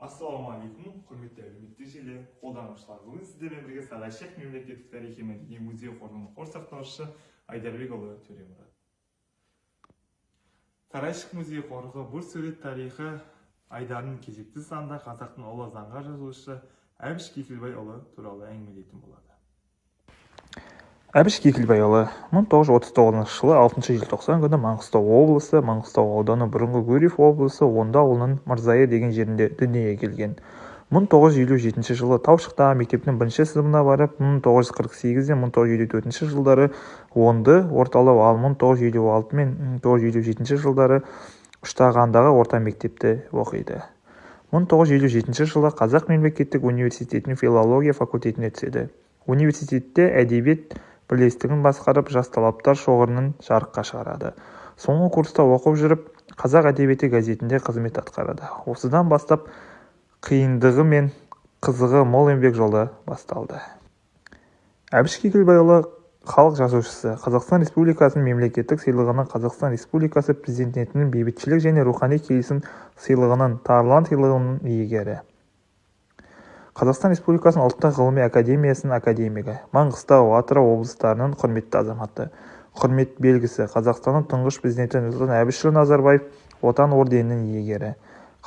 Ассалаумағалейкум, құрметті әлеуметтік желі қолданушылар! Бүгін сіздермен бірге Сарайшық мемлекеттік тарихи мәдени музей қорығының қор сақтаушысы Айдарбекұлы Төремұрат. Сарайшық музей қорығы «Бір сурет тарихы» айдарының кезекті санында қазақтың ұлы заңғар жазушысы Әбіш Кекілбайұлы туралы әңгімелейтін болады. Әбіш Кекілбайұлы 1939 жылы 6 желтоқсан күні Маңғыстау облысы, Маңғыстау ауданы, бұрынғы Гурьев облысы, Онды ауылының Мырзайыр деген жерінде дүниеге келген. 1957 жылы Таушықтағы мектептің бірінші сыныбына барып, 1948-ден 1954 жылдары Онды орталау, ал 1956 мен 1957 жылдары Үштағандағы орта мектепте оқиды. 1957 жылы Қазақ мемлекеттік университетінің филология факультетіне түседі. Университетте әдебиет бірлестігін басқарып, «Жас талаптар» шоғырын жарыққа шығарады. Соңғы курста оқып жүріп, «Қазақ әдебиеті» газетінде қызмет атқарады. Осыдан бастап қиындығы мен қызығы мол еңбек жолы басталды. Әбіш Кекілбайұлы – халық жазушысы, Қазақстан Республикасының Мемлекеттік сыйлығының, Қазақстан Республикасы Президентінің Бейбітшілік және рухани келісім сыйлығының, «Тарлан» сыйлығының иегері. Қазақстан Республикасының Ұлттық ғылыми академиясының академигі, Маңғыстау, Атырау облыстарының құрметті азаматы, Құрмет белгісі, Қазақстанның Тұңғыш Президенті Нұрсұлтан Әбішұлы Назарбаев «Отан» орденінің иегері,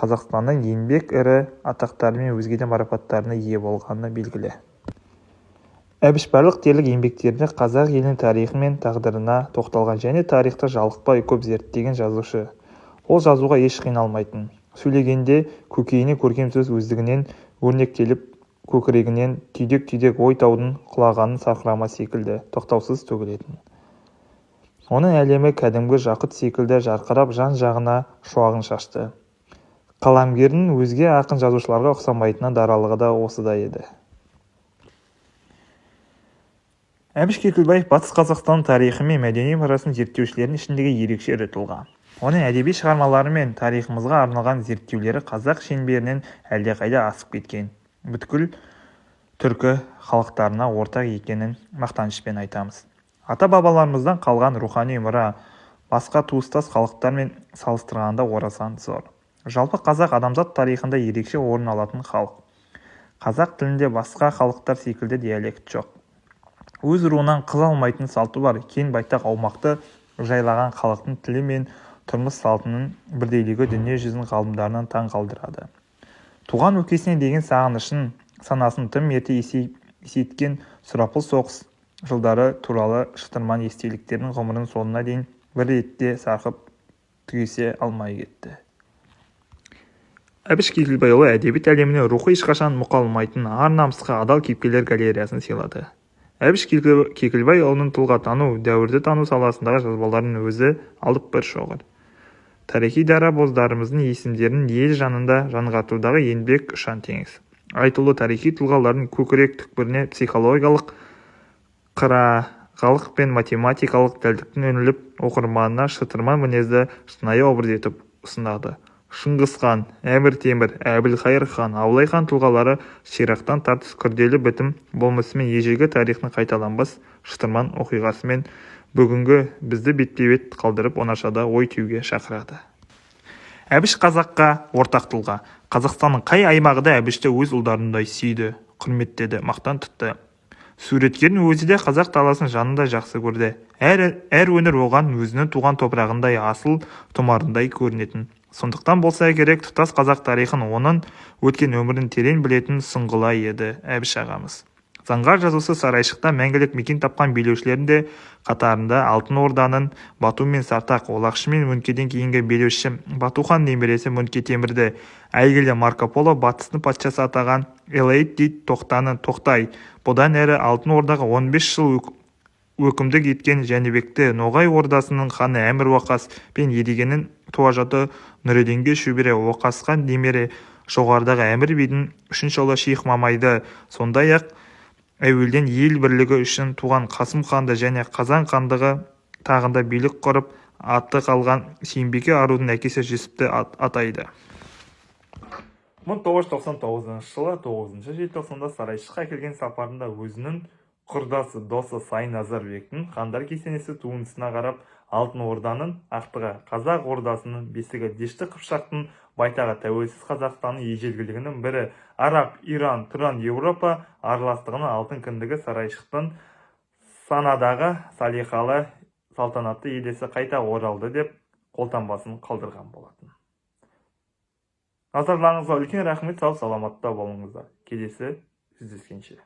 Қазақстанның Еңбек Ері атақтары мен өзге де марапаттарына ие болғаны белгілі. Әбіш барлық дерлік еңбектерінде қазақ елінің тарихы мен тағдырына тоқталған және тарихты жалықпай көп зерттеген жазушы. Ол жазуға еш қиналмайтын. Сөйлегенде көкейіне көркем сөз өздігінен өрнектеліп, көкірегінен түйдек-түйдек ой таудың құлағанын сарқырама секілді тоқтаусыз төгілетін. Оның әлемі кәдімгі жақұт секілді жарқырап, жан-жағына шуағын шашты. Қаламгердің өзге ақын-жазушыларға ұқсамайтын даралығы да осыда еді. Әбіш Кекілбаев Батыс Қазақстанның тарихы мен мәдени мұрасын зерттеушілердің ішіндегі ерекше ірі тұлға. Оның әдеби шығармалары мен тарихымызға арналған зерттеулері қазақ шеңберінен әлдеқайда асып кеткен, бүткіл түркі халықтарына ортақ екенін мақтанышпен айтамыз. Ата-бабаларымыздан қалған рухани мұра басқа туыстас халықтармен салыстырғанда орасан зор. Жалпы, қазақ – адамзат тарихында ерекше орын алатын халық. Қазақ тілінде басқа халықтар секілді диалект жоқ. Өз руынан қыз алмайтын салты бар кең байтақ аумақты жайлаған халықтың тілі мен тұрмыс салтының бірдейлігі дүние жүзінің ғалымдарын таң қалдырады. Туған өлкесіне деген сағынышын, санасын тым ерте есейткен сұрапыл соғыс жылдары туралы шытырман естеліктерін ғұмырының соңына дейін бір ретте сарқып түгесе алмай кетті. Әбіш Кекілбайұлы әдебиет әлеміне рухы ешқашан мұқалмайтын, ар-намысқа адал кейіпкерлер галереясын сыйлады. Әбіш Кекілбайұлының тұлғатану, дәуірді тану саласындағы жазбаларының өзі алып бір шоғыр. Тарихи дара боздарымыздың есімдерін ел жанында жаңғыртудағы еңбек ұшан-теңіз. Айтулы тарихи тұлғалардың көкірек түкпіріне психологиялық қырағылық пен математикалық дәлдікпен үңіліп, оқырманына шытырман мінезді шынайы образ етіп ұсынады. Шыңғыс хан, Әмір Темір, Әбілқайыр хан, Абылай хан тұлғалары ширақтан тартыс күрделі бітім болмысымен ежелгі тарихтың қайталанбас шытырман оқиғасымен бүгінгі бізді бетпе-бет қалдырып, оңашада ой түюге шақырады. Әбіш қазаққа ортақ тұлға. Қазақстанның қай аймағы да Әбішті өз ұлдарындай сүйді, құрметтеді, мақтан тұтты. Суреткердің өзі де қазақ даласын жанындай жақсы көрді. Әр өңір оған өзінің туған топырағындай, асыл тұмарындай көрінетін. Сондықтан болса керек, тұтас қазақ тарихын, оның өткен өмірін терең білетін сұңғыла еді Әбіш ағамыз. Заңғар жазушы Сарайшықта мәңгілік мекен тапқан билеушілердің де қатарында Алтын Орданың Бату мен Сартақ, Олақшы мен Мөңкеден кейінгі билеушісі Бату хан немересі Мөңке Темірді, әйгілі Марко Поло батыстың патшасы атаған Элейди Тоқтаны Тоқтай, бұдан әрі Алтын Ордаға 15 жыл өкімдік еткен Жәнібекті, Ноғай ордасының ханы Әмір Уақас пен Едігенің туажаты Нұрединге шөбере Оқасқа немере, жоғарыдағы Әмір бидің үшінші ұлы Шейх Мамайды, сондай-ақ әуелден ел бірлігі үшін туған Қасым ханды және Қазан хандығы тағында билік құрып, аты қалған Сүйінбике арудың әкесі Жүсіпті атайды. 1999 жылы 9 желтоқсанда Сарайшыққа келген сапарында өзінің құрдасы, досы Сайын Назарбектің «Хандар кесенесі» туындысына қарап, Алтын Орданың ақтығы, Қазақ Ордасының бесігі, Дешті Қыпшақтың Байтағы тәуелсіз Қазақстанның ежелгілігінің бірі, араб, иран, тұран, еуропа араластығының алтын кіндігі Сарайшықтың санадағы салиқалы, салтанатты елесі қайта оралды деп қолтаңбасын қалдырған болатын. Назарларыңызға үлкен рахмет. Сау саламатта болыңыздар, келесі жүздескенше.